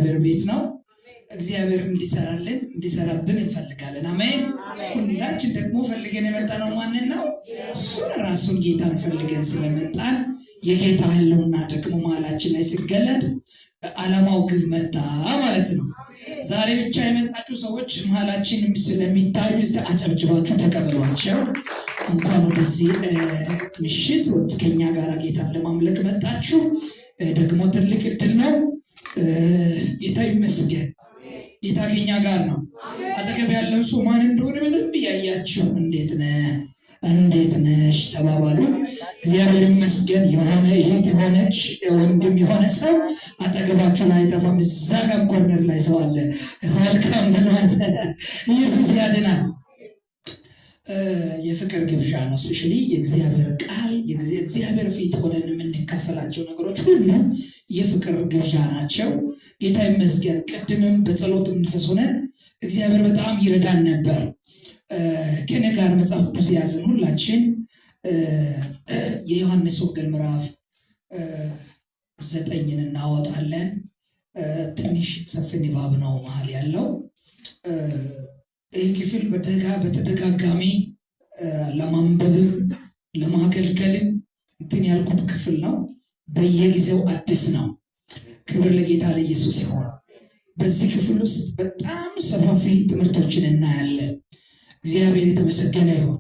የእግዚአብሔር ቤት ነው። እግዚአብሔር እንዲሰራልን እንዲሰራብን እንፈልጋለን። አሜን። ሁላችን ደግሞ ፈልገን የመጣነው ማንን ነው? እሱን ራሱን ጌታን ፈልገን ስለመጣን የጌታ ሕልውና ደግሞ መሀላችን ላይ ሲገለጥ ዓላማው ግብ መታ ማለት ነው። ዛሬ ብቻ የመጣችሁ ሰዎች መሀላችን ስለሚታዩ አጨብጭባችሁ ተቀበሏቸው። እንኳን ወደዚህ ምሽት ከኛ ጋር ጌታን ለማምለክ መጣችሁ። ደግሞ ትልቅ እድል ነው። ጌታ ይመስገን። ጌታ ከኛ ጋር ነው። አጠገብ ያለው ሰው ማን እንደሆነ በደንብ እያያችሁ እንዴት ነህ እንዴት ነሽ ተባባሉ። እግዚአብሔር ይመስገን። የሆነ እህት የሆነች ወንድም የሆነ ሰው አጠገባችሁ ላይ አይጠፋም። እዛ ጋም corner ላይ ሰው አለ። Welcome ብሏት። ኢየሱስ ያድናል። የፍቅር ግብዣ ነው። Especially የእግዚአብሔር ቃል የእግዚአብሔር ፊት ሆነን የምንካፈላቸው ነገሮች ሁሉ የፍቅር ግብዣ ናቸው። ጌታ ይመስገን። ቅድምም በጸሎት መንፈስ ሆነን እግዚአብሔር በጣም ይረዳን ነበር። ከኔ ጋር መጽሐፍ ቅዱስ የያዝን ሁላችን የዮሐንስ ወንጌል ምዕራፍ 9ን እናወጣለን። ትንሽ ሰፊ ንባብ ነው መሀል ያለው። ይህ ክፍል በተደጋጋሚ ለማንበብም ለማገልገልም እንትን ያልኩት ክፍል ነው። በየጊዜው አዲስ ነው። ክብር ለጌታ ለኢየሱስ ይሁን። በዚህ ክፍል ውስጥ በጣም ሰፋፊ ትምህርቶችን እናያለን። እግዚአብሔር የተመሰገነ ይሁን።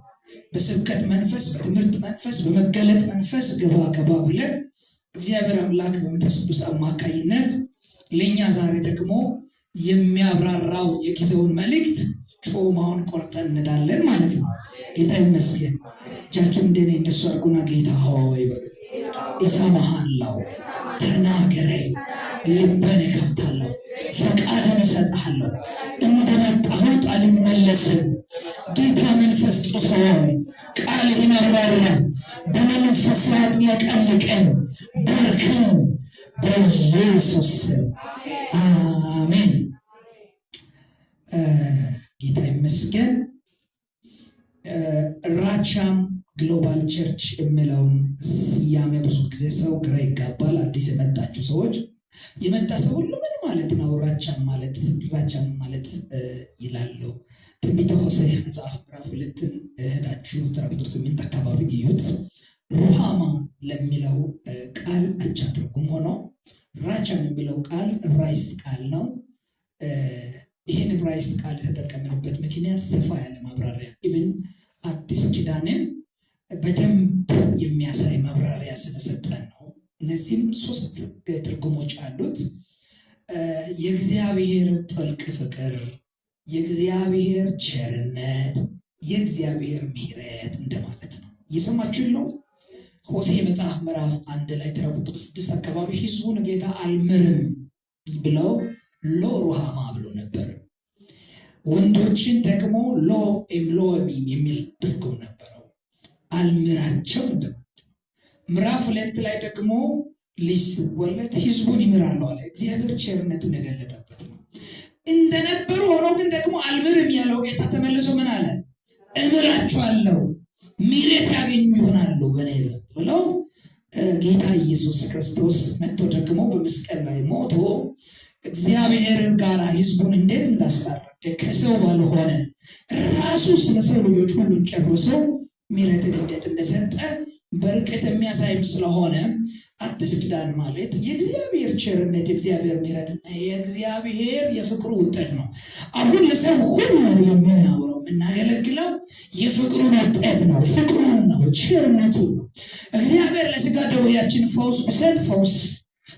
በስብከት መንፈስ፣ በትምህርት መንፈስ፣ በመገለጥ መንፈስ ገባ ገባ ብለን እግዚአብሔር አምላክ በመንፈስ ቅዱስ አማካይነት ለእኛ ዛሬ ደግሞ የሚያብራራው የጊዜውን መልእክት ጮማውን ቆርጠን እንዳለን ማለት ነው። ጌታ ይመስገን። እጃችሁን እንደኔ እንደሱ አድርጉና ጌታ ሆይ በሉ። እሰማሃለሁ፣ ተናገረኝ፣ ልቤን እከፍታለሁ፣ ፈቃድን እሰጥሃለሁ፣ እንደመጣሁት አልመለስም። ጌታ መንፈስ ቅዱስ ሆይ ቃልህን አብራራ፣ በመንፈስ አጥለቀልቀን፣ ባርከን፣ በኢየሱስ ስም አሜን። ጌታ ይመስገን። ራቻም Global Church የሚለውን ስያሜ ብዙ ጊዜ ሰው ግራ ይጋባል። አዲስ የመጣችሁ ሰዎች የመጣ ሰው ሁሉ ምን ማለት ነው ራቻም ማለት ራቻም ማለት ይላሉ። ትንቢተ ሆሴዕ መጽሐፍ ምዕራፍ 2ን ሄዳችሁ ተራ ቁጥር 8 አካባቢ እዩት። ሩሃማ ለሚለው ቃል አቻ ትርጉም ሆኖ ራቻም የሚለው ቃል ዕብራይስጥ ቃል ነው። ይህን ዕብራይስጥ ቃል የተጠቀምንበት ምክንያት ሰፋ ያለ ማብራሪያ even አዲስ ኪዳንን በደንብ የሚያሳይ ማብራሪያ ስለሰጠን ነው። እነዚህም ሶስት ትርጉሞች አሉት። የእግዚአብሔር ጥልቅ ፍቅር፣ የእግዚአብሔር ቸርነት፣ የእግዚአብሔር ምሕረት እንደማለት ነው። እየሰማችሁ ነው። ሆሴዕ መጽሐፍ ምዕራፍ 1 ላይ ተራ ቁጥር 6 አካባቢ ህዝቡን ጌታ አልምርም ብለው ሎ ሩሃማ ብሎ ነበር። ወንዶችን ደግሞ ሎ ኤምሎሚም የሚል ትርጉም ነበረው። አልምራቸው እንደማለት ነው። ምዕራፍ 2 ላይ ደግሞ ልጅ ሲወለድ ህዝቡን ይምራሉ አለ። እግዚአብሔር ቸርነቱን የገለጠበት ነው። እንደነበሩ ሆኖ ግን ደግሞ አልምርም ያለው ጌታ ተመልሶ ምን አለ? እምራቸዋለሁ፣ ምሕረት ያገኙ ይሆናሉ በእኔ ዘንድ ብለው ጌታ ኢየሱስ ክርስቶስ መጥቶ ደግሞ በመስቀል ላይ ሞቶ እግዚአብሔር ጋር ህዝቡን እንዴት እንዳስታረቀ ከሰው ባልሆነ ራሱ ስለ ሰው ልጆች ሁሉን ጨርሶ ምሕረትን እንዴት እንደሰጠ በርቀት የሚያሳይም ስለሆነ አዲስ ኪዳን ማለት የእግዚአብሔር ቸርነት፣ የእግዚአብሔር ምሕረትና የእግዚአብሔር የፍቅሩ ውጤት ነው። አሁን ለሰው ሁሉ የምናወራው የምናገለግለው የፍቅሩን ውጤት ነው። ፍቅሩን ነው፣ ቸርነቱን ነው። እግዚአብሔር ለስጋ ደዌያችን ፈውስ ቢሰጥ ፈውስ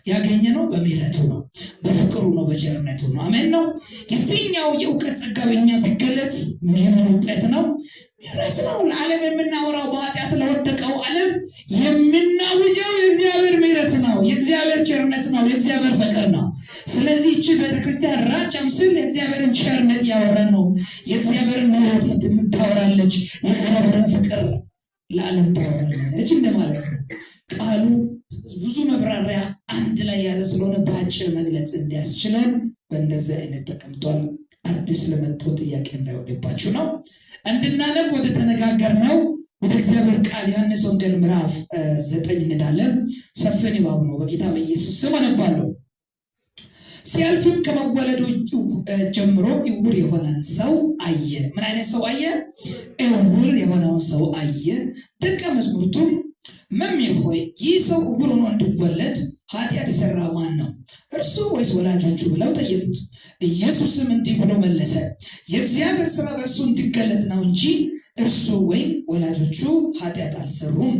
ያገኘነው በምሕረቱ ነው፣ በፍቅሩ ነው፣ በቸርነቱ ነው። አሜን ነው። የትኛው የእውቀት ጸጋ በእኛ ቢገለጥ የምን ውጤት ነው? ምሕረት ነው። ለዓለም የምናወራው በኃጢአት ለወደቀው ዓለም የምናውጀው የእግዚአብሔር ምሕረት ነው፣ የእግዚአብሔር ቸርነት ነው፣ የእግዚአብሔር ፍቅር ነው። ስለዚህ ይህች ቤተክርስቲያን ራቻም ስል የእግዚአብሔርን ቸርነት እያወራን ነው። የእግዚአብሔርን ምሕረት ታወራለች፣ የእግዚአብሔርን ፍቅር ለዓለም ታወራለች እንደማለት ነው። ቃሉ ብዙ መብራሪያ አንድ ላይ የያዘ ስለሆነ በአጭር መግለጽ እንዲያስችለን በእንደዚህ አይነት ተቀምጧል። አዲስ ለመጡ ጥያቄ እንዳይሆንባችሁ ነው። እንድናነብ ወደ ተነጋገርነው ወደ እግዚአብሔር ቃል ዮሐንስ ወንጌል ምዕራፍ 9 እንሄዳለን። ሰፊ ንባብ ነው። በጌታ በኢየሱስ ስም አነባለሁ። ሲያልፍም ከመወለዱ ጀምሮ እውር የሆነን ሰው አየ። ምን አይነት ሰው አየ? እውር የሆነውን ሰው አየ። ደቀ መዛሙርቱም መምህር ሆይ፣ ይህ ሰው እውር ሆኖ እንዲወለድ ኃጢአት የሰራ ማን ነው? እርሱ ወይስ ወላጆቹ ብለው ጠየቁት። ኢየሱስም እንዲህ ብሎ መለሰ፣ የእግዚአብሔር ስራ በእርሱ እንዲገለጥ ነው እንጂ እርሱ ወይም ወላጆቹ ኃጢአት አልሰሩም።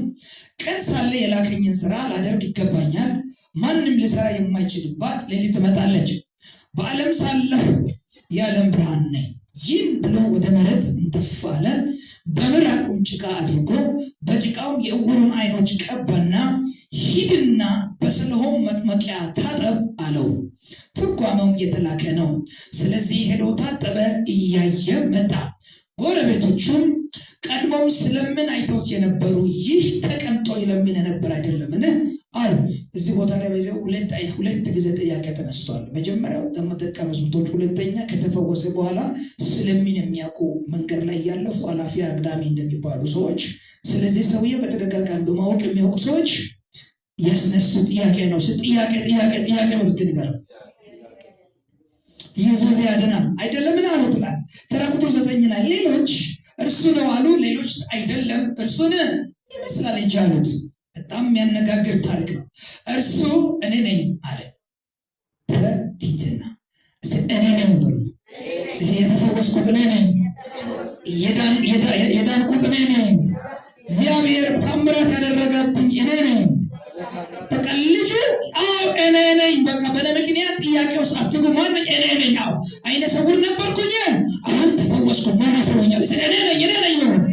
ቀን ሳለ የላከኝን ስራ ላደርግ ይገባኛል። ማንም ሊሰራ የማይችልባት ሌሊት ትመጣለች። በዓለም ሳለሁ የዓለም ብርሃን ነኝ። ይህን ብሎ ወደ መሬት እንትፍ አለ። በምራቁም ጭቃ አድርጎ በጭቃውም የዕውሩን ዓይኖች ቀባና ሂድና በሰሊሆም መጥመቂያ ታጠብ አለው። ትርጓሜውም የተላከ ነው። ስለዚህ ሄዶ ታጠበ፣ እያየ መጣ። ጎረቤቶቹም ቀድሞም ስለምን አይተውት የነበሩ ይህ ተቀምጦ ይለምን የነበር አይደለምን? አሉ። እዚህ ቦታ ላይ በዚያው ሁለት ጊዜ ጥያቄ ተነስቷል። መጀመሪያው ደቀ መዛሙርቶች፣ ሁለተኛ ከተፈወሰ በኋላ ስለምን የሚያውቁ መንገድ ላይ ያለፉ ኃላፊ አግዳሚ እንደሚባሉ ሰዎች፣ ስለዚህ ሰውዬ በተደጋጋሚ በማወቅ የሚያውቁ ሰዎች ያስነሱ ጥያቄ ነው። ጥያቄ፣ ጥያቄ፣ ጥያቄ በሉት ግን ጋር ኢየሱስ ያድናል አይደለምን አሉት ይላል። ተራ ቁጥር 9 ላይ ሌሎች እርሱ ነው አሉ፣ ሌሎች አይደለም እርሱን ይመስላል እንጂ አሉት። በጣም የሚያነጋግር ታሪክ ነው። እርሱ እኔ ነኝ አለ በቲትና። እስቲ እኔ ነኝ በሉት። እስቲ የተፈወስኩት እኔ ነኝ፣ የዳንኩት እኔ ነኝ፣ እግዚአብሔር ታምራት ያደረገብኝ እኔ ነኝ። በቃ ልጁ አዎ እኔ ነኝ። በቃ በእኔ ምክንያት ጥያቄ ውስጥ አትጉ። ማን እኔ ነኝ። አዎ አይነ ስውር ነበርኩኝ፣ አሁን ተፈወስኩ፣ ሞኝ። እኔ ነኝ፣ እኔ ነኝ በሉት።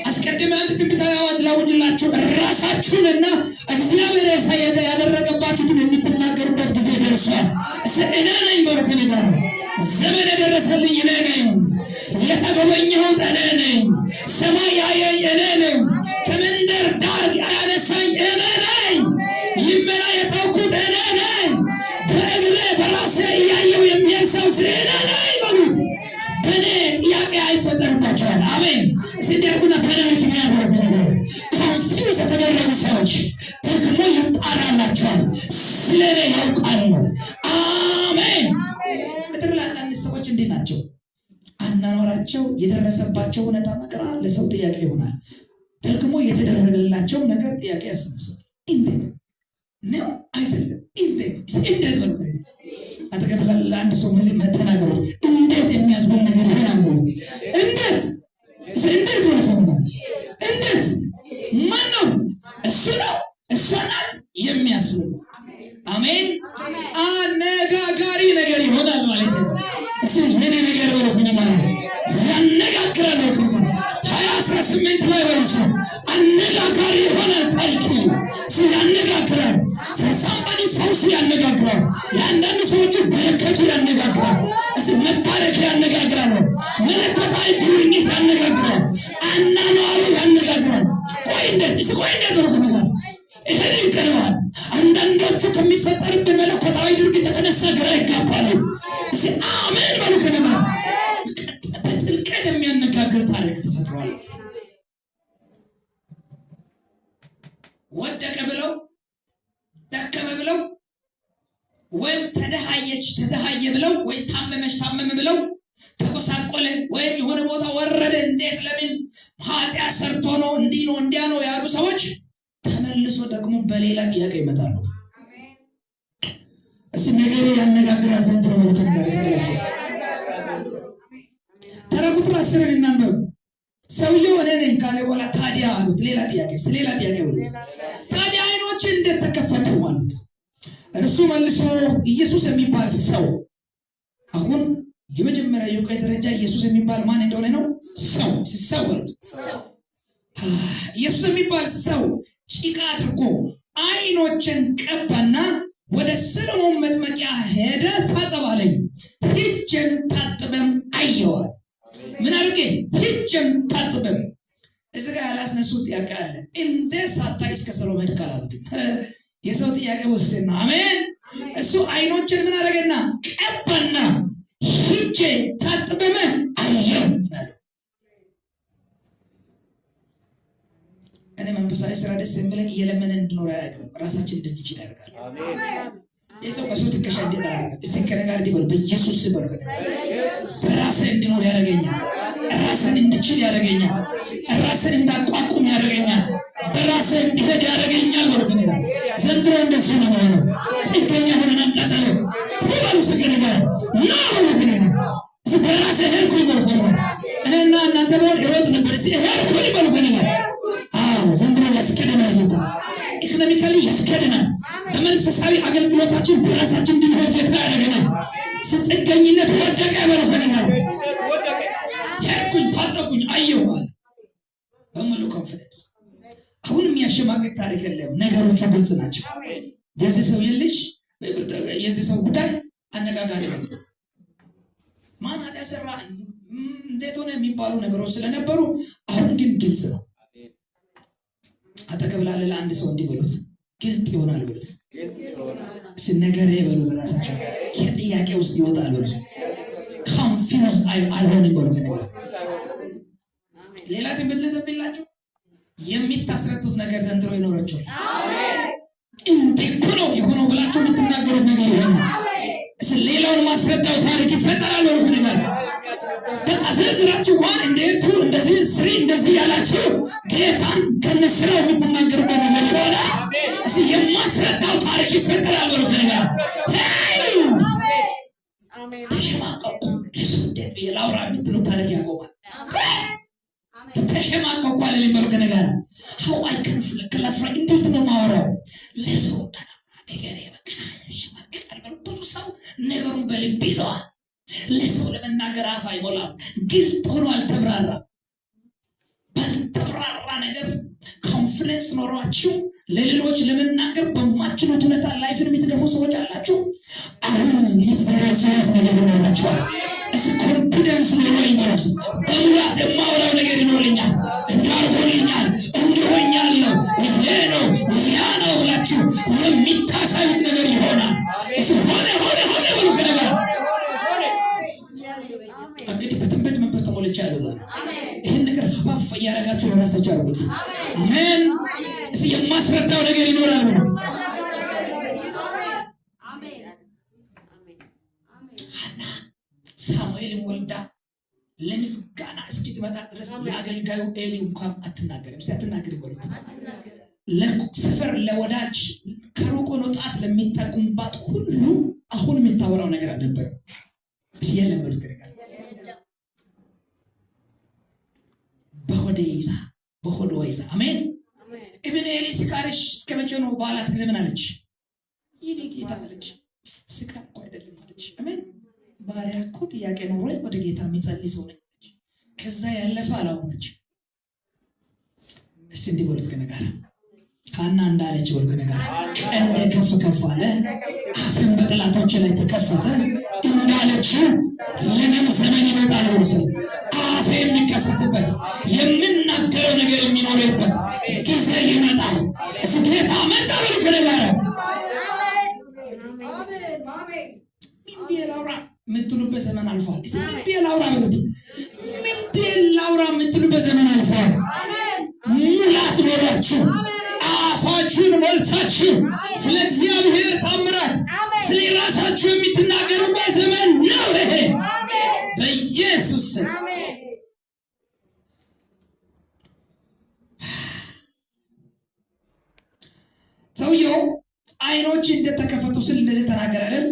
አስቀድሜ አንድ ትንቢታዊ አዋጅ ላውጅላችሁ። ራሳችሁንና እግዚአብሔር ያደረገባችሁትን የምትናገሩበት ጊዜ ደርሷል። እኔ ነኝ በሉ ከእኔ ጋር። ዘመን የደረሰልኝ እኔ ነኝ። የተጎበኘሁት እኔ ነኝ። ሰማይ ያየኝ እኔ ነኝ። ከመንደር ዳር ያነሳኝ እኔ ነኝ። ልመና የተውኩት እኔ ነኝ። በእግሬ በራሴ እያየው የሚሄድ ሰው እኔ ነኝ በሉት። በእኔ ጥያቄ አይፈጠርባቸዋል። አሜን። እስቲ እንዲያርጉና በእኔ ምክንያት በሉ ነገር confuse የተደረጉ ሰዎች ደግሞ ይጣራላቸዋል። ስለ እኔ ያውቃሉ። አሜን። ምድር ላይ አንዳንድ ሰዎች እንዲህ ናቸው። አናኗራቸው፣ የደረሰባቸው እውነታ መከራ ለሰው ጥያቄ ይሆናል። ደግሞ የተደረገላቸው ነገር ጥያቄ ያስነሳል። እንዴት ነው? አይደለም። እንዴት፣ እንዴት በሉ። አጠገብ ለአንድ ሰው ምን ተናገሩት። እንዴት የሚያስብል ነገር ይሆናል ብሎ እንዴት፣ እንዴት በሉ ከሆነ እንዴት ማን ነው? እሱ ነው፣ እሷ ናት የሚያስብል። አሜን። አነጋጋሪ ነገር ይሆናል ማለት ነው። እሱ የኔ ነገር በሉ ከሆነ ማለት ያነጋግራል በሉ ከሆነ 2018 ላይ በሉ ሰው አነጋጋሪ ይሆናል ታሪክ ያነጋግራል። For somebody ፈውሱ ያነጋግራል። የአንዳንድ ሰዎቹ በረከቱ ያነጋግራል። እስ መባረክ ያነጋግራል። መለኮታዊ ጉብኝት ያነጋግራል። አናኗሩ ያነጋግራል። ቆይ እንዴት እስ ቆይ እንዴት በሉ ከሆነ ይሄ ድንቅ ነዋል። አንዳንዶቹ ከሚፈጠርብን መለኮታዊ ድርጊት የተነሳ ግራ ይጋባሉ። እስ አሜን በሉ ከሆነ በጥልቀት የሚያነጋግር ታሪክ ተፈጥሯል። ወደቀ ብለው፣ ደከመ ብለው፣ ወይም ተደሃየች ተደሃየ ብለው፣ ወይ ታመመች ታመመ ብለው፣ ተጎሳቆለ ወይም የሆነ ቦታ ወረደ፣ እንዴት፣ ለምን፣ ኃጢአት ሰርቶ ነው፣ እንዲህ ነው፣ እንዲያ ነው ያሉ ሰዎች ተመልሶ ደግሞ በሌላ ጥያቄ ይመጣሉ። እስኪ ነገሬ ያነጋግራል ዘንድሮ በሉ ከነጋር ስላቸው። ተራ ቁጥር 10ን እናንበብ። ሰውየው እኔ ነኝ ካለ በኋላ ታዲያ አሉት። ሌላ ጥያቄ፣ ሌላ ጥያቄ በሉት። ታዲያ አይኖች እንዴት ተከፈቱ አሉት። እርሱ መልሶ ኢየሱስ የሚባል ሰው፣ አሁን የመጀመሪያ የእውቀት ደረጃ ኢየሱስ የሚባል ማን እንደሆነ ነው። ሰው ሰው በሉት። ኢየሱስ የሚባል ሰው ጭቃ አድርጎ አይኖችን ቀባና ወደ ሰሎሞን መጥመቂያ ሄደ ታጠብ አለኝ። ሂጄም ታጥበም አየዋል። ምን አድርጌ? ሂጄም ታጥበም። እዚህ ጋር ያላስነሱ ጥያቄ አለ። እንዴት ሳታይ እስከ ሰሎሞን ሄድክ አላሉትም። የሰው ጥያቄ ውስን ነው። አሜን። እሱ አይኖችን ምን አደረገና? ቀባና ሂጄ ታጥበም አየው አለው። እኔ መንፈሳዊ ስራ ደስ የሚለኝ እየለመነ እንድኖር አያደርግም። ራሳችን እንድንችል ያደርጋል። ይህ ሰው በሰው ትከሻ እንዴት አላደረገም? እስቲ ከእኔ ጋር እንዲህ በሉ፣ በኢየሱስ ስም በሉ። ከእኔ ጋር በራስህ እንድኖር ያደርገኛል። ራስን እንድችል ያደርገኛል። ራስን እንዳቋቁም ያደርገኛል። በራስህ እንዲሄድ ያደርገኛል። በሉ ከእኔ ጋር ዘንድሮ እንደዚህ ነው የሆነው። ጥገኛ ሆነን አንቀጥልም። በሉ እስቲ ከእኔ ጋር ና በሉ ከእኔ ጋር እስቲ በራስህ ሄድኩኝ በሉ ከእኔ ጋር። እኔና እናንተ በሆን እሮጥ ነበር። እስቲ ሄድኩኝ በሉ ከእኔ ጋር። አዎ ዘንድሮ ያስኬደናል ጌታ። Economically ያስኬደናል። በመንፈሳዊ አገልግሎታችን በራሳችን እንድንሄድ ጌታ ያደርገናል። ጥገኝነት ወደቀ በሉ ከእኔ ጋር። ሄድኩኝ፣ ታጠብኩኝ፣ አየሁ አለ በሙሉ confidence። አሁን የሚያሸማቅቅ ታሪክ የለም። ነገሮቹ ግልጽ ናቸው። የዚህ ሰው የልጅ የዚህ ሰው ጉዳይ አነጋጋሪ ነው። ማን ኃጢአት ሰራ፣ እንዴት ሆነ የሚባሉ ነገሮች ስለነበሩ አሁን ግን ግልጽ ነው። አጠገብ ላለ ለአንድ ሰው እንዲህ በሉት፣ ግልጥ ይሆናል በሉት። እስኪ ነገሬ በሉ ለራሳቸው ከጥያቄ ውስጥ ይወጣል በሉት። Confuse አልሆንም በሉ። ከነገር ሌላ ትንቢት ልተንብይላችሁ፣ የሚታስረቱት ነገር ዘንድሮ ይኖራቸዋል። እንዲህ እኮ ነው የሆነው ብላችሁ የምትናገሩት ነገር ይሆናል። እስኪ ሌላውን ማስረዳው ታሪክ ይፈጠራል በሉ። ከነገር በቃ ዝርዝራችሁ one እንደ two እንደዚህ three እንደዚህ ያላችሁ ጌታን ከነስራው የምትናገሩበት ነገር ይሆናል። እስኪ የማስረዳው ታሪክ ይፈጠራል በሉ። ከነገር ተሸማቀቁ ለሰው እንዴት ብዬ ላውራ የምትሉት ታሪክ ያቆማል። ተሸማቀቁ አለልኝ በሉ። ከነገር how I can clarify እንዴት ነው ማወራው ለሰው ነገር በቃ ያሸማቅቃል በሉ። ብዙ ሰው ነገሩን በልብ ይዘዋል። ለሰው ለመናገር አፍ አይሞላም። ግልጥ ሆኖ አልተብራራም። ባልተብራራ ነገር confidence ኖሯችሁ ለሌሎች ለመናገር በማትችሉት ሁኔታ life ን የምትገፉ ሰዎች አላችሁ። አሁን የምትዘረዝሩት ነገር ይኖራችኋል። እስ confidence ኖሮኝ በሉስ በሙላት የማወራው ነገር ይኖረኛል፣ እንዲያርጎልኛል፣ እንዲሆኛለሁ፣ ይሄ ነው ያ ነው ብላችሁ የሚታሳዩት ነገር ይሆናል። እስ ሆነ ሆነ ሆነ ብሉ። ከነገር እንግዲህ በትንቢት መንፈስ ተሞልቻለሁ ዛሬ። ይህን ነገር ሀባፍ እያደረጋችሁ ለራሳችሁ አድርጉት። አሜን። እስኪ የማስረዳው ነገር ይኖራል ብሎ ሐና ሳሙኤልን ወልዳ ለምስጋና እስኪትመጣ ድረስ ለአገልጋዩ ኤሊ እንኳን አትናገርም። እስኪ አትናገርም በሉት። ለሰፈር ለወዳጅ ከሩቅ ሆኖ ጣት ለሚጠቁምባት ሁሉ አሁን የምታወራው ነገር አልነበረም። እስኪ የለም በሉት። ከነገር በሆዴ ይዛ በሆዷ ይዛ አሜን። ኢብን ኤሊ ስካርሽ እስከ መቼ ነው በኋላት ጊዜ ምን አለች? ይህ ጌታ አለች። ስካር እኮ አይደለም አለች። አሜን። ባሪያ እኮ ጥያቄ ኖሮኝ ወደ ጌታ የሚጸልይ ሰው ነኝ አለች። ከዛ ያለፈ አላወረች። እስቲ እንዲህ በሉት ከእኔ ጋር፣ ሐና እንዳለች በሉ ከእኔ ጋር፣ ቀንዴ ከፍ ከፍ አለ፣ አፌም በጠላቶች ላይ ተከፈተ። እንዳለችው ለእኔም ዘመን ይመጣል ብሎ አፌ የሚከፈትበት የምናገረው ነገር የሚኖርበት ጊዜ ይመጣል። እስኪ ጌታ መጣ በሉ ከእኔ ጋር። ምን ብዬ ላውራ የምትሉበት ዘመን አልፏል። እስቲ ምን ብዬ ላውራ በሉት። ምን ብዬ ላውራ የምትሉበት ዘመን አልፏል። ሙላት ኖሯችሁ አፋችሁን ሞልታችሁ ስለ እግዚአብሔር ታምራት ስለ ራሳችሁ የምትናገሩበት ዘመን ነው ይሄ በኢየሱስ ስም። ሰውየው አይኖች እንደተከፈቱ ስል እንደዚህ ተናገረ አይደል?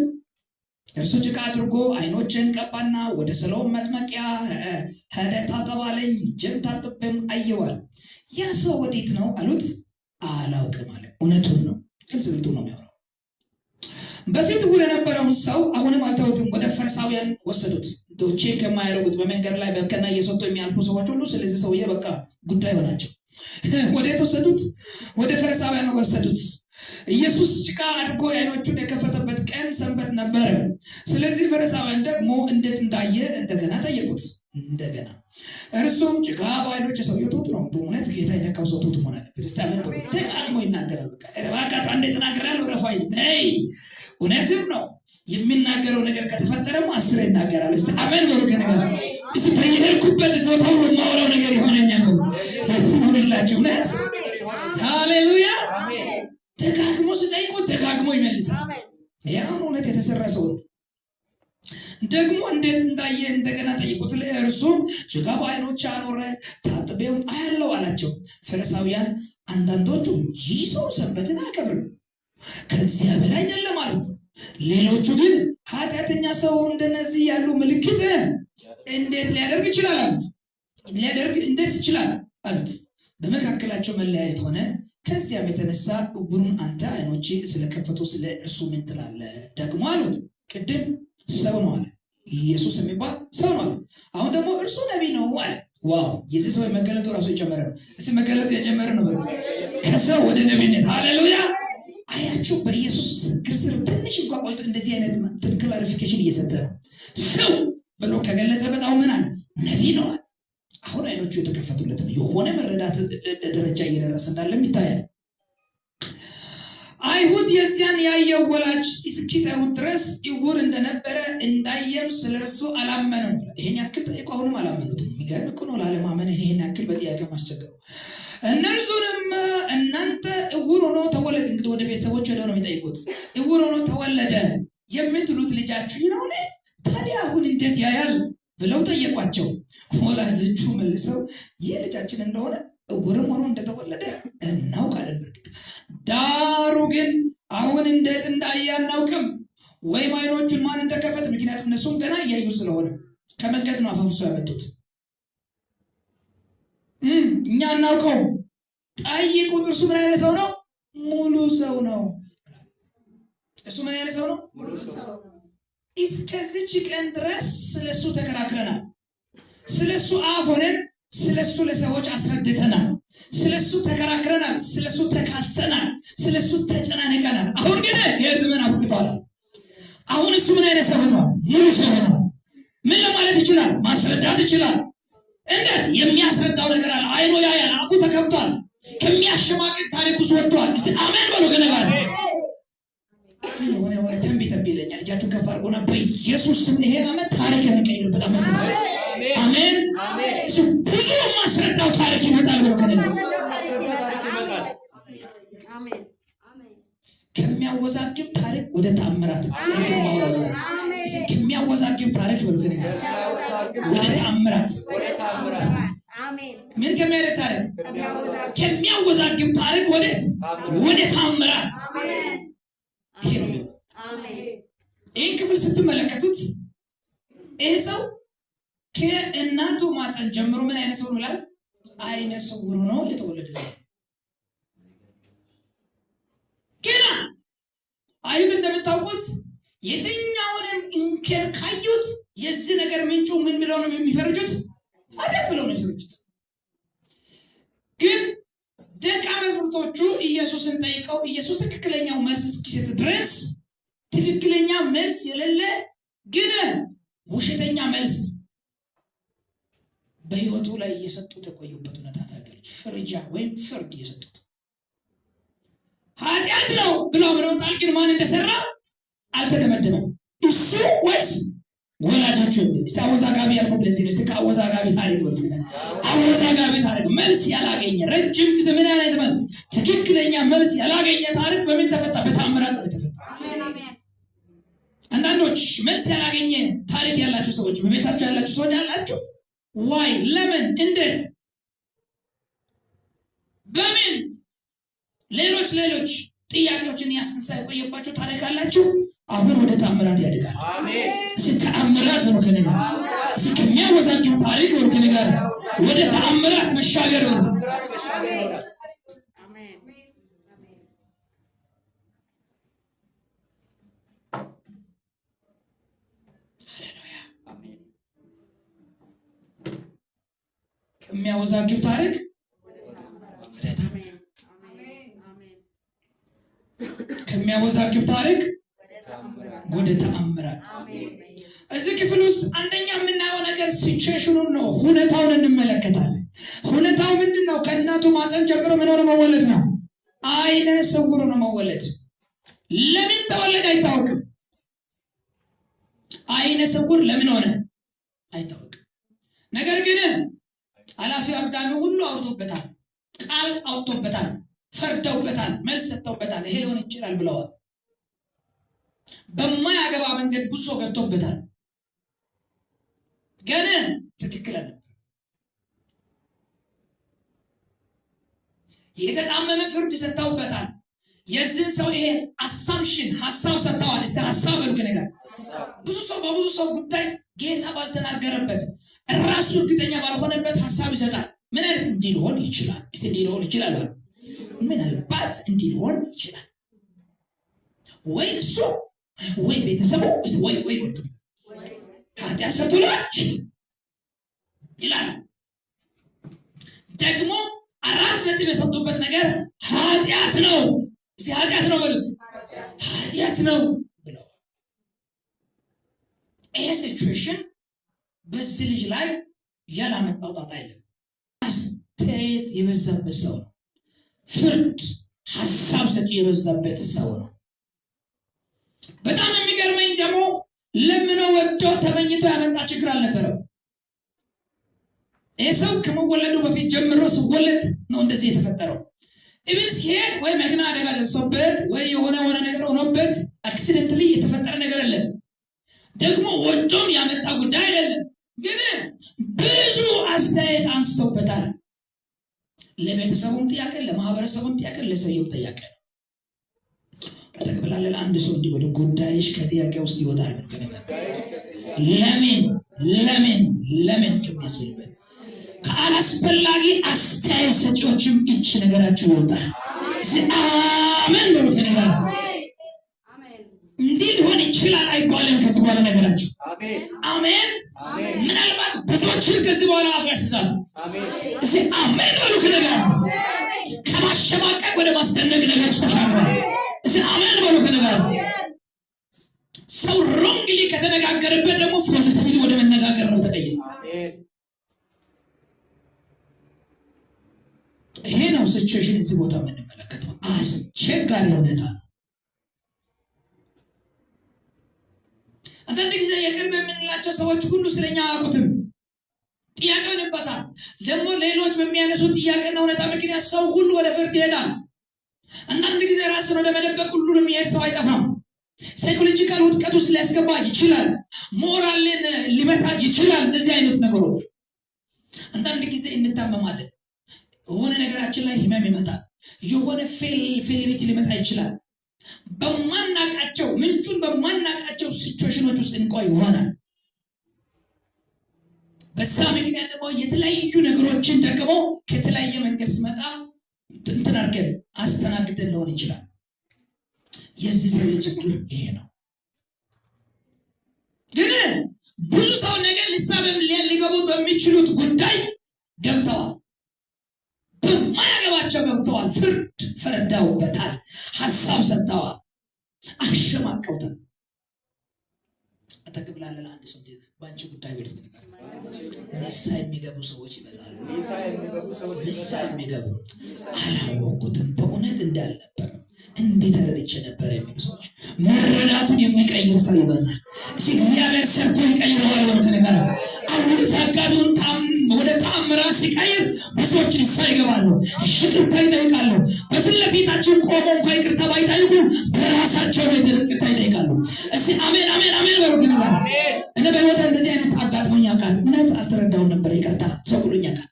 እርሱ ጭቃ አድርጎ አይኖችን ቀባና ወደ ሰሎም መጥመቂያ ሄደህ ታጠብ አለኝ። እጄም ታጥቤም አየዋል። ያ ሰው ወዴት ነው አሉት። አላውቅም አለ። እውነቱን ነው፣ ግልጽ ግልጡ ነው የሚያወራው። በፊት ዕውር የነበረውን ሰው አሁንም አልተውትም፣ ወደ ፈሪሳውያን ወሰዱት። Check የማያደርጉት በመንገድ ላይ በከና እየሰጡ የሚያልፉ ሰዎች ሁሉ ስለዚህ ሰውዬ በቃ ጉዳይ ሆናቸው። ወዴት ወሰዱት? ወደ ፈሪሳውያን ወሰዱት። ኢየሱስ ጭቃ አድርጎ አይኖቹን የከፈተበት ቀን ሰንበት ነበረ። ስለዚህ ፈሪሳውያን ደግሞ እንዴት እንዳየ እንደገና ጠየቁት። እንደገና እርሱም ጭቃ በአይኖች የሰውየው ትሁት ነው። እውነት ጌታ የነካው ሰው ትሁት መሆን አለበት። እስቲ አሜን በሉ። ደጋግሞ ይናገራል። በቃ ኧረ እባካችሁ አንዴ ተናግሬያለሁ፣ ረፋ ነይ። እውነትም ነው የሚናገረው ነገር ከተፈጠረም አስር ይናገራል። እስቲ አሜን በሉ። ከነገር እስቲ በየሄድኩበት ቦታ ሁሉ የማወራው ነገር ይሆነኛል በሉ። ይሁንላችሁ። እውነት ሃሌሉያ። ደጋግሞ ሲጠይቁ ደጋግሞ ይመልሳል። ይህ እውነት የተሰራ ሰው ነው። ደግሞ እንዴት እንዳየ እንደገና ጠይቁት። ለእርሱም ጭቃ በዓይኖች አኖረ፣ ታጥቤውም አያለው አላቸው። ፈሪሳውያን አንዳንዶቹ ይህ ሰው ሰንበትን አያከብርም ከእግዚአብሔር አይደለም አሉት። ሌሎቹ ግን ኃጢአተኛ ሰው እንደነዚህ ያሉ ምልክት እንዴት ሊያደርግ ይችላል አሉት። ሊያደርግ እንዴት ይችላል አሉት። በመካከላቸው መለያየት ሆነ። ከዚያም የተነሳ ዕውሩን አንተ ዓይኖች ስለከፈቱ ስለ እርሱ ምን ትላለህ ደግሞ አሉት። ቅድም ሰው ነው አለ፣ ኢየሱስ የሚባል ሰው ነው አለ። አሁን ደግሞ እርሱ ነቢይ ነው አለ። Wow! የዚህ ሰው መገለጡ ራሱ የጨመረ ነው። እስኪ መገለጡ የጨመረ ነው በሉት። ከሰው ወደ ነቢይነት ሃሌሉያ። አያችሁ፣ በኢየሱስ እግር ስር ትንሽ እንኳ ቆይቶ እንደዚህ አይነት clarification እየሰጠ ነው። ሰው ብሎ ከገለጸበት አሁን ምን አለ? ነቢይ ነው አለ። አሁን አይኖቹ የተከፈቱለት ነው። የሆነ መረዳት ደረጃ እየደረሰ እንዳለም ይታያል። አይሁድ የዚያን ያየው ወላጅ እስኪጠሩት ድረስ ዕውር እንደነበረ እንዳየም ስለ እርሱ አላመኑም። ይሄን ያክል ጠይቆ አሁንም አላመኑትም። የሚገርም እኮ ነው ላለማመን ይሄን ያክል በጥያቄ ማስቸገሩ። እነርሱንም እናንተ ዕውር ሆኖ ተወለደ፣ እንግዲህ ወደ ቤተሰቦች ሄደው ነው የሚጠይቁት። ዕውር ሆኖ ተወለደ የምትሉት ልጃችሁ ነውን? ታዲያ አሁን እንዴት ያያል ብለው ጠየቋቸው። ወላጆቹ መልሰው ይህ ልጃችን እንደሆነ ዕውርም ሆኖ እንደተወለደ እናውቃለን። በርግጥ ዳሩ ግን አሁን እንዴት እንዳየ አናውቅም፣ ወይም ዓይኖቹን ማን እንደከፈተ። ምክንያቱም እነሱም ገና እያዩ ስለሆነ ከመንገድ ነው አፋፍሶ ያመጡት። እኛ አናውቀውም፣ ጠይቁት። እርሱ ምን አይነት ሰው ነው? ሙሉ ሰው ነው። እሱ ምን አይነት ሰው ነው? እስከዚች ቀን ድረስ ስለሱ ተከራክረናል። ስለሱ አፍ ሆነን ስለሱ ለሰዎች አስረድተናል። ስለሱ ተከራክረናል። ስለሱ ተካሰናል። ስለሱ ተጨናንቀናል። አሁን ግን የዘመን አብቅቷል። አሁን እሱ ምን አይነት ሰው ሆኗል? ሙሉ ሰው ሆኗል። ምን ለማለት ይችላል? ማስረዳት ይችላል። እንዴት? የሚያስረዳው ነገር አለ። አይኑ ያያል፣ አፉ ተከፍቷል። ከሚያሸማቅቅ ታሪክ ውስጥ ወጥቷል። እስቲ አሜን በሉ። ከነጋር የሆነ የሆነ ተንቢ ተንቢ ይለኛል። እጃችሁን ከፍ አድርጎና በኢየሱስ ስም ይሄ ዓመት ታሪክ የሚቀይርበት ዓመት ነው። አሜን። እሱ ብዙ የማስረዳው ታሪክ ይመጣል ብሎ ከነጋ ከሚያወዛግብ ታሪክ ወደ ተአምራት ከሚያወዛግብ ታሪክ ብሎ ከነጋ ወደ ተአምራት ምን ከሚያደርግ ታሪክ ከሚያወዛግብ ታሪክ ወዴት? ወደ ተአምራት። ይሄ ነው የሚሆነው። ይህን ክፍል ስትመለከቱት ይህ ሰው ከእናቱ ማፀን ጀምሮ ምን አይነት ሰው ነው ይላል? አይነ ስውር ሆኖ የተወለደ ሰው። ገና አይሁድ እንደምታውቁት የትኛውንም እንከን ካዩት የዚህ ነገር ምንጩ ምን ብለው ነው የሚፈርጁት? ኃጢአት ብለው ነው የሚፈርጁት። ግን ደቀ መዛሙርቶቹ ኢየሱስን ጠይቀው ኢየሱስ ትክክለኛው መልስ እስኪሰጥ ድረስ ትክክለኛ መልስ የሌለ ግን ውሸተኛ መልስ በሕይወቱ ላይ እየሰጡት የቆዩበት ሁኔታ ታያለች። ፍርጃ ወይም ፍርድ እየሰጡት ኃጢአት ነው ብለው አምነውታል። ግን ማን እንደሰራ አልተደመደመም። እሱ ወይስ ወላጆቹ የሚል እስቲ አወዛጋቢ ያልኩት ለዚህ ነው። እስቲ ከአወዛጋቢ ታሪክ በሉት። አወዛጋቢ ታሪክ መልስ ያላገኘ ረጅም ጊዜ ምን አይነት መልስ፣ ትክክለኛ መልስ ያላገኘ ታሪክ በምን ተፈታ? በታምራት ነው የተፈታ። አንዳንዶች መልስ ያላገኘ ታሪክ ያላችሁ ሰዎች፣ በቤታችሁ ያላችሁ ሰዎች አላችሁ። Why፣ ለምን፣ እንዴት፣ በምን ሌሎች ሌሎች ጥያቄዎችን ያስነሳ የቆየባቸው ታሪክ አላችሁ። አሁን ወደ ተአምራት ያድጋል። እስኪ ተአምራት በሉ ከእኔ ጋር። እስኪ ከሚያወዛግብ ታሪክ በሉ ከእኔ ጋር ወደ ተአምራት መሻገር በሉ። ከሚያወዛግብ ታሪክ ወደ ተአምራት፣ ከሚያወዛግብ ታሪክ ወደ ተአምራት። እዚህ ክፍል ውስጥ አንደኛ የምናየው ነገር situation ኑን ነው፣ ሁኔታውን እንመለከታለን። ሁኔታው ምንድን ነው? ከእናቱ ማፀን ጀምሮ ምን ሆኖ መወለድ ነው? አይነ ስውር ሆኖ መወለድ። ለምን ተወለደ አይታወቅም። አይነ ስውር ለምን ሆነ አይታወቅም። ነገር ግን ኃላፊ አግዳሚ ሁሉ አውርቶበታል፣ ቃል አውጥቶበታል፣ ፈርደውበታል፣ መልስ ሰጥተውበታል። ይሄ ሊሆን ይችላል ብለዋል። በማያገባ መንገድ ብዙ ሰው ገብቶበታል። ግን ትክክል አልነበረም። የተጣመመ ፍርድ ሰጥተውበታል። የዚህን ሰው ይሄ assumption ሀሳብ ሰጥተዋል። እስቲ ሀሳብ በሉ ነገር ብዙ ሰው በብዙ ሰው ጉዳይ ጌታ ባልተናገረበት ራሱ እርግጠኛ ባልሆነበት ሀሳብ ይሰጣል። ምን አይነት እንዲህ ሊሆን ይችላል? እስቲ እንዲህ ሊሆን ይችላል። ምናልባት እንዲህ ሊሆን ይችላል ወይ እሱ ወይ ቤተሰቡ ወይ ወይ ወንድ ኃጢአት ሰርቶ ሊሆን ይላል። ደግሞ 4 ነጥብ የሰጡበት ነገር ኃጢአት ነው። እስቲ ኃጢአት ነው በሉት። ኃጢአት ነው ብለው ይሄ situation በዚህ ልጅ ላይ ያላመጣው ጣጣ የለም። አስተያየት የበዛበት ሰው ነው። ፍርድ ሀሳብ ሰጪ የበዛበት ሰው ነው። በጣም የሚገርመኝ ደግሞ ለምኖ ወዶ ተመኝቶ ያመጣ ችግር አልነበረው። ይህ ሰው ከመወለዱ በፊት ጀምሮ ሲወለድ ነው እንደዚህ የተፈጠረው። even ሲሄድ ወይ መኪና አደጋ ደርሶበት ወይ የሆነ ሆነ ነገር ሆኖበት accidentally የተፈጠረ ነገር የለም። ደግሞ ወዶም ያመጣ ጉዳይ አይደለም። ግን ብዙ አስተያየት አንስቶበታል። ለቤተሰቡም ጥያቄ፣ ለማህበረሰቡም ጥያቄ፣ ለሰውየውም ጥያቄ ነው። አጠገብ ላለ አንድ ሰው እንዲህ በሉ፣ ጉዳይሽ ከጥያቄ ውስጥ ይወጣል። ከነገር ለምን ለምን ለምን ከሚያስብልበት ከአላስፈላጊ አስተያየት ሰጪዎችም እች ነገራችሁ ይወጣል። አሜን በሉ። ከነገር እንዲህ ሊሆን ይችላል አይባልም። ከዚህ በኋላ ነገራችሁ አሜን። ምናልባት ብዙዎችን ከዚህ በኋላ አፍ ያስይዛል። እስኪ አሜን በሉ። ከነገር ከማሸማቀቅ ወደ ማስደነቅ ነገሮች ተሻግሯል። እስኪ አሜን በሉ። ከነገር ሰው wrongly ከተነጋገረበት ደግሞ positively ወደ መነጋገር ነው ተቀየረ። ይሄ ነው situation እዚህ ቦታ የምንመለከተው አስቸጋሪ ሁኔታ ነው። አንዳንድ ጊዜ የቅርብ የምንላቸው ሰዎች ሁሉ ስለኛ አያውቁትም። ጥያቄ ይሆንበታል። ደግሞ ሌሎች በሚያነሱ ጥያቄና ሁኔታ ምክንያት ሰው ሁሉ ወደ ፍርድ ይሄዳል። አንዳንድ ጊዜ ራስን ወደ መደበቅ ሁሉ የሚሄድ ሰው አይጠፋም። psychological ውድቀት ውስጥ ሊያስገባ ይችላል። ሞራልን ሊመታ ይችላል። እንደዚህ አይነት ነገሮች አንዳንድ ጊዜ እንታመማለን። የሆነ ነገራችን ላይ ህመም ይመጣል። የሆነ failure ሊመጣ ይችላል። በማናቃቸው ምንጩን በማናቃቸው ሲቹዌሽኖች ውስጥ እንቆይ ይሆናል። በዛ ምክንያት ደግሞ የተለያዩ ነገሮችን ደግሞ ከተለያየ መንገድ ሲመጣ እንትን አድርገን አስተናግደን ሊሆን ይችላል። የዚህ ሰው ችግር ይሄ ነው። ግን ብዙ ሰው ነገር ሊሳበም ሊገቡ በሚችሉት ጉዳይ ገብተዋል። በማያገባቸው ገብተዋል። ፍርድ ፈርደውበታል። ሀሳብ ሰጥተዋል። አሸማቀውታል። አጠገብ ላለ አንድ ሰው በአንቺ ጉዳይ በሉት። ንስሐ የሚገቡ ሰዎች ይበዛሉ። ንስሐ የሚገቡ አላወቅኩትም፣ በእውነት እንዳልነበር እንዴት ተረድቼ ነበር የሚሉ ሰዎች መረዳቱን የሚቀይር ሰው ይበዛል። እስኪ እግዚአብሔር ሰርቶ ይቀይረዋል። ወደ ከነገር አወዛጋቢውን ወደ ተአምራት ሲቀይር ብዙዎች ንስሐ ይገባሉ፣ ይቅርታ ይጠይቃሉ። በፊት ለፊታችን ቆሞ እንኳ ይቅርታ ባይጠይቁ በራሳቸው ቤት ይቅርታ ይጠይቃሉ። እስኪ አሜን አሜን አሜን በሉ። ከነገር እኔ በህይወት እንደዚህ አይነት አጋጥሞኝ ያውቃል። እውነት አልተረዳሁም ነበር፣ ይቅርታ ሰው ብሎኝ ያውቃል።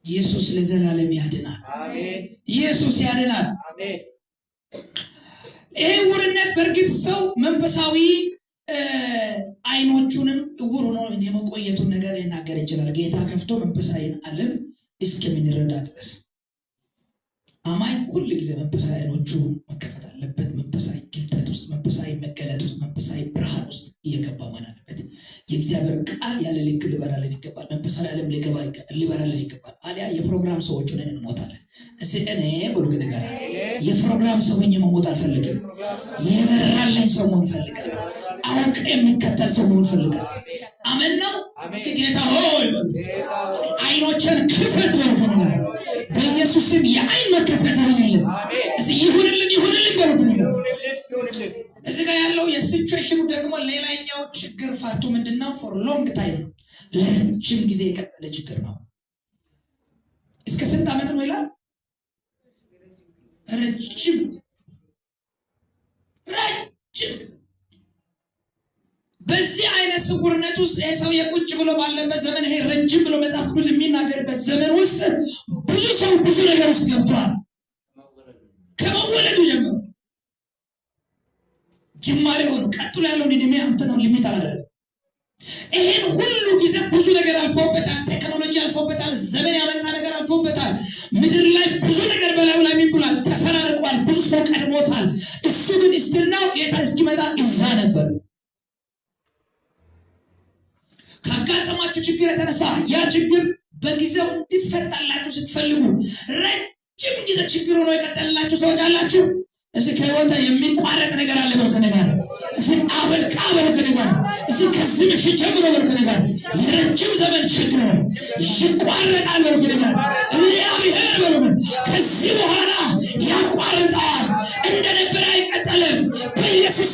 ኢየሱስ ለዘላለም ያድናል። ኢየሱስ ያድናል። ይሄ እውርነት በእርግጥ ሰው መንፈሳዊ አይኖቹንም እውር ሆኖ የመቆየቱን ነገር ሊናገር ይችላል። ጌታ ከፍቶ መንፈሳዊ ዓለም እስከምንረዳ ድረስ አማኝ ሁል ጊዜ መንፈሳዊ አይኖቹ መከፈት አለበት። መንፈሳዊ ግልጠት ውስጥ፣ መንፈሳዊ መገለጥ ውስጥ፣ መንፈሳዊ ብርሃን ውስጥ እየገባ መሆን አለበት። የእግዚአብሔር ቃል ያለ ልክ ሊበራልን ይገባል። መንፈሳዊ ዓለም ሊበራልን ይገባል። አሊያ የፕሮግራም ሰዎች ሆነን እንሞታለን። እስኪ እኔ ብሉ ነገር የፕሮግራም ሰው ሆኜ መሞት አልፈልግም። የበራልኝ ሰው መሆን እፈልጋለሁ። አውቅ የሚከተል ሰው መሆን እፈልጋለሁ። አሜን ነው። እስኪ ጌታ ሆይ አይኖችን ክፈት በሉ ከነገር በኢየሱስ ስም የአይን መከፈት ይሁንልን። እስኪ ይሁንልን ይሁንልን በሉ ከነገር እዚህ ጋር ያለው የ situation ኑ ደግሞ ሌላኛው ችግር ፋርቱ ምንድነው? for long time ነው፣ ለረጅም ጊዜ የቀጠለ ችግር ነው። እስከ ስንት ዓመት ነው ይላል? ረጅም ረጅም። በዚህ አይነት ስውርነት ውስጥ ይሄ ሰውዬ ቁጭ ብሎ ባለበት ዘመን፣ ይሄ ረጅም ብሎ መጽሐፍ ቅዱስ የሚናገርበት ዘመን ውስጥ ብዙ ሰው ብዙ ነገር ውስጥ ገብቷል። ከመወለዱ ጀምሮ ጅማሬ ሆኖ ቀጥሎ ያለውን እድሜ እንትን ነው limit አላደረገም። ይሄን ሁሉ ጊዜ ብዙ ነገር አልፎበታል። ቴክኖሎጂ አልፎበታል። ዘመን ያመጣ ነገር አልፎበታል። ምድር ላይ ብዙ ነገር በላዩ ላይ ምን ብሏል? ተፈራርቋል። ብዙ ሰው ቀድሞታል። እሱ ግን still now ጌታ እስኪመጣ እዛ ነበር። ካጋጠማችሁ ችግር የተነሳ ያ ችግር በጊዜው እንዲፈታላችሁ ስትፈልጉ ረጅም ጊዜ ችግር ሆኖ የቀጠለላችሁ ሰዎች አላችሁ። እዚህ ከህይወት የሚቋረጥ ነገር አለ በሉ ከእኔ ጋር። እስኪ አበቃ በሉ ከእኔ ጋር። እስኪ ከዚህ ምሽት ጀምሮ በሉ ከእኔ ጋር፣ የረጅም ዘመን ችግር ይቋረጣል በሉ ከእኔ ጋር። እግዚአብሔር በሉ ከዚህ በኋላ ያቋርጠዋል። እንደነበረ አይቀጥልም። በኢየሱስ